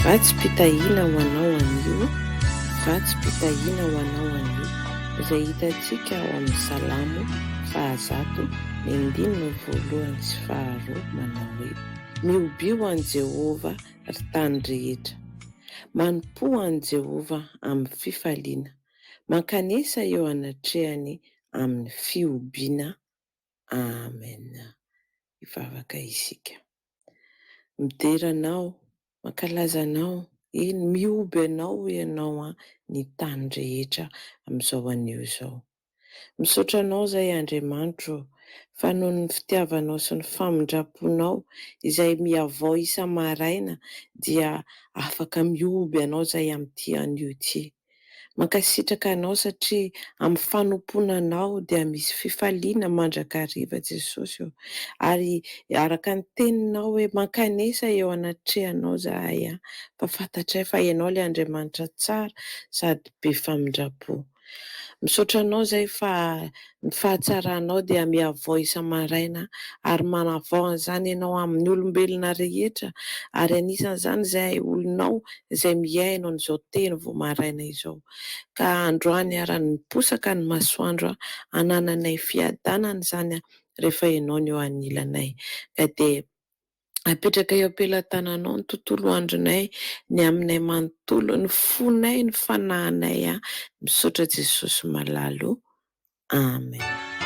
Vatsim-pitahiana ho anao anio, vatsim-pitahiana ho anao anio, izay hitantsika ao amin'ny Salamo fahazato, ny andininy voalohany sy faharoa manao hoe, Mihobio an'i Jehovah, ry tany rehetra. Manompoa an'i Jehovah amin'ny fifaliana. Mankanesa eo anatrehany amin'ny fihobiana. Amen. Hivavaka isika. Midera Anao, mankalaza Anao, eny, mihoby Anao hoy Ianao an, ny tany rehetra amin'izao anio izao. Misaotra Anao izahay Andriamanitro ô, fa noho ny fitiavanao sy ny famindram-ponao izay mihavao isa-maraina dia afaka mihoby Anao izahay amin'ity anio ity. Mankasitraka anao satria amin'ny fanompoana anao dia misy fifaliana mandrakariva Jesosy ô. Ary araka ny teninao hoe mankanesa eo anatrehanao zahay an, fa fantatray fa ianao ilay Andriamanitra tsara sady be famindram-po. Misaotra anao izay fa ny fahatsaranao dia mihavao isa-maraina ary manavao an'izany ianao amin'ny olombelona rehetra ary anisan'izany izahay olonao izay mihaino an'izao teny vao maraina izao. Ka androany ary niposaka ny masoandro hanananay fiadanana izany rehefa ianao no eo anilanay. Ka dia Apetraka eo am-pelatananao ny tontolo andronay, ny aminay manontolo, ny fonay, ny fanahinay. Misaotra Jesosy malala o. Amen.